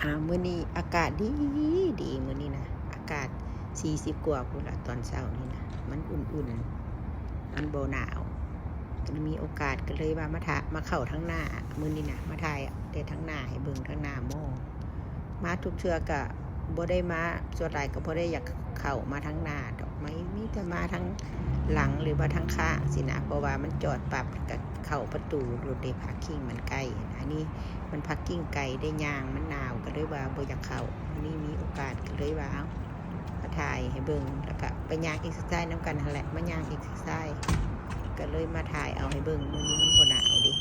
ອ່າ ມື້ນີ້ອາກາດດີ ດີ ມື້ນີ້ນະ ອາກາດສີ່ສິບກວ່າພຸ້ນລະ ຕອນເຊົ້ານີ້ນະ ມັນອຸ່ນໆ ມັນບໍ່ໜາວ. ກໍເລີຍມີໂອກາດ ກໍເລີຍວ່າມາຖ່າ ມາເຂົ້າທາງໜ້າມື້ນີ້ນະ ມາຖ່າຍແຕ່ທາງໜ້າໃຫ້ເບິ່ງ ທາງໜ້າມໍ. ມາທຸກເທື່ອກໍບໍ່ໄດ້ມາ ສ່ວນຫຼາຍກໍບໍ່ໄດ້ຢາກເຂົ້າມາທາງໜ້າດອກ ມາ ມີແຕ່ມາທາງຫຼັງ ຫຼືວ່າທາງຂ້າງຊີ້ນະ ເພາະວ່າມັນຈອດປັບ ກໍເຂົ້າປະຕູລົດເດ ພາກກິ້ງມັນໃກ້. ອັນນີ້ມັນພາກກິ້ງໄກເດ້ ຍ່າງມັນໜາວ ກໍເລີຍວ່າບໍ່ຢາກເຂົ້າ. ມື້ນີ້ມີໂອກາດ ກໍເລີຍວ່າ ເອົາ ມາຖ່າຍໃຫ້ເບິ່ງ ແລ້ວກໍໄປຍ່າງເອັກເຊີໄຊນຳກັນຫັ້ນແຫຼະ ມາຍ່າງເອັກເຊີໄຊ ກໍເລີຍມາຖ່າຍເອົາໃຫ້ເບິ່ງ. ມື້ນີ້ມັນບໍ່ໜາວເດ້.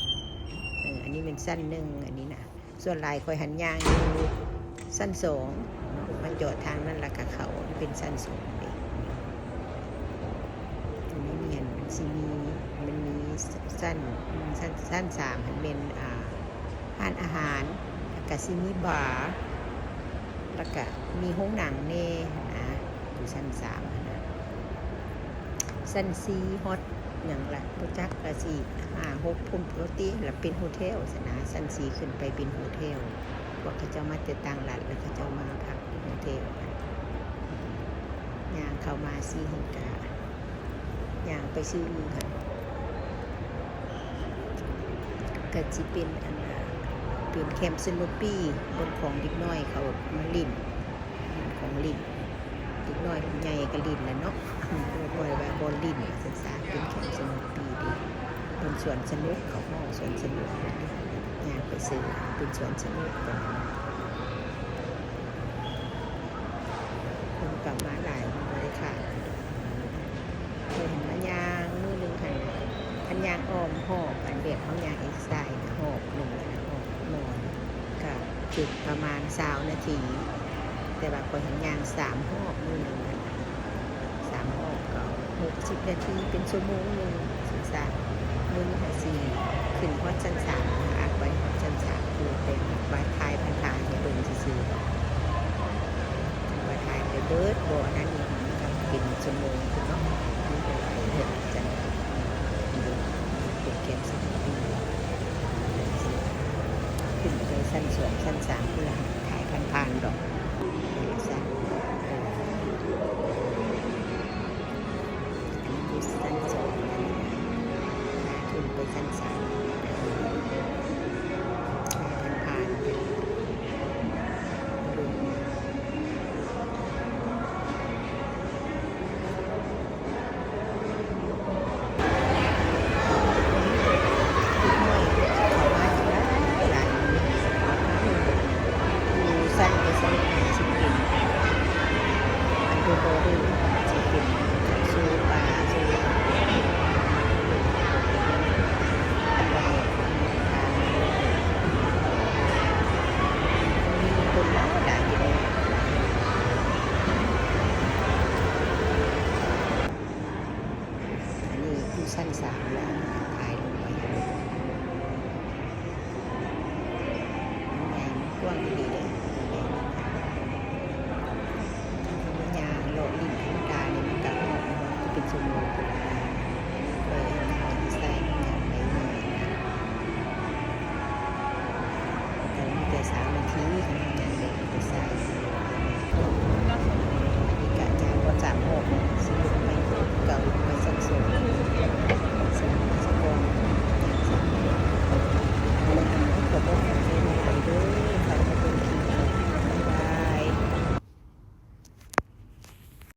ເອີ ອັນນີ້ແມ່ນຊັ້ນໜຶ່ງ ອັນນີ້ນະ ສ່ວນຫຼາຍຂ້ອຍຫັ້ນຍ່າງຢູ່ຊັ້ນສອງເນາະ ມາຈອດທາງນັ້ນ ແລ້ວກໍເຂົ້າເປັນຊັ້ນສອງເດ້. ອັນນີ້ແມ່ນ ມັນຊິມີ ມັນມີຊັ້ນ ຊັ້ນ ຊັ້ນສາມຫັ້ນແມ່ນ ອ່າ ຮ້ານອາຫານ ແລ້ວກໍຊິມີບາ ແລ້ວກະມີໂຮງໜັງແດ່ຫັ້ນນະ ຢູ່ຊັ້ນສາມຫັ້ນນະ. ຊັ້ນສີ່ຮອດຫຍັງລະ ບໍ່ຈັກລະ ສີ່ ຫ້າ ຫົກພຸ້ນໂລຕິ ລະເປັນໂຮເທວຊັ້ນນະ. ຊັ້ນສີ່ຂຶ້ນໄປເປັນໂຮເທວ ພວກເຂົາເຈົ້າມາແຕ່ຕ່າງລັດ ລະເຂົາເຈົ້າມາພັກຢູ່ໂຮເທວຫັ້ນ. ຍ່າງເຂົ້າມາສີ່ເຮັດກະ ຍ່າງໄປຊື່ຫັ້ນ ກໍຊິເປັນອັນນ່າ ເປັນແຄມສະໂນປີ ບ່ອນຂອງເດັກນ້ອຍເຂົາມາຫຼິ້ນ ຫຼິ້ນຂອງຫຼິ້ນ ເດັກນ້ອຍຜູ້ໃຫຍ່ກໍຫຼິ້ນແຫຼະເນາະ ບໍ່ໄດ້ວ່າບ່ອນຫຼິ້ນວ່າຊັ້ນຊະ. ເປັນແຄມສະໂນປີເດ້ ບ່ອນສວນສະໜຸກ ເຂົາເວົ້າສວນສະໜຸກເດ້ ຍ່າງໄປຊື່ເປັນສວນສະໜຸກເພິ່ນ. ຄົນກໍມາຫຼາຍ ມັນບໍ່ໄດ້ຂາດ. ເພິ່ນມາຍ່າງມື້ໜຶ່ງຫັ້ນ ຄັນຍ່າງອ້ອມຮອບ ອັນແບບເຮົາຍ່າງເອັກເຊີໄຊນະ ຮອບໜຶ່ງນະ ຮອບໝໍນ ກະເຈັບປະມານຊາວນາທີ ແຕ່ວ່າຂ້ອຍຫັ້ນຍ່າງສາມຮອບມື້ໜຶ່ງຫັ້ນນະ ສາມຮອບກໍຫົກສິບນາທີ ເປັນຊົ່ວໂມງໜຶ່ງ ຊີ້ຊະ. ມື້ນີ້ຫັ້ນຊິຂຶ້ນຮອດຊັ້ນສາມ ອັດໄວ້ຮອດຊັ້ນສາມ ຄືແຕ່ວ່າຖ່າຍຜ່ານໆໃຫ້ເບິ່ງຊື່ໆດອກ. ວ່າຖ່າຍໄປເບິດບໍ່ ອັນນັ້ນນີ້ ມັນກໍເປັນຊົ່ວໂມງພຸ້ນເນາະ ມັນກໍຫຼາຍເຮັດຈັ່ງໃດ ໂປຣແກຣມຊິຂຶ້ນໄປຊັ້ນສອງ ຊັ້ນສາມພຸ້ນລະ ຖ່າຍຜ່ານໆດອກ ຊັ້ນ ອັນນີ້ຢູ່ຊັ້ນສອງ ຂຶ້ນໄປຊັ້ນສາມ ຜ່ານໆ ອັນນີ້ຢູ່ຊັ້ນສາມແລ້ວ ຖ່າຍລົງໄປ ມັນໃຫຍ່ ມັນກວ້າງອີ່ຫຼີເດ້.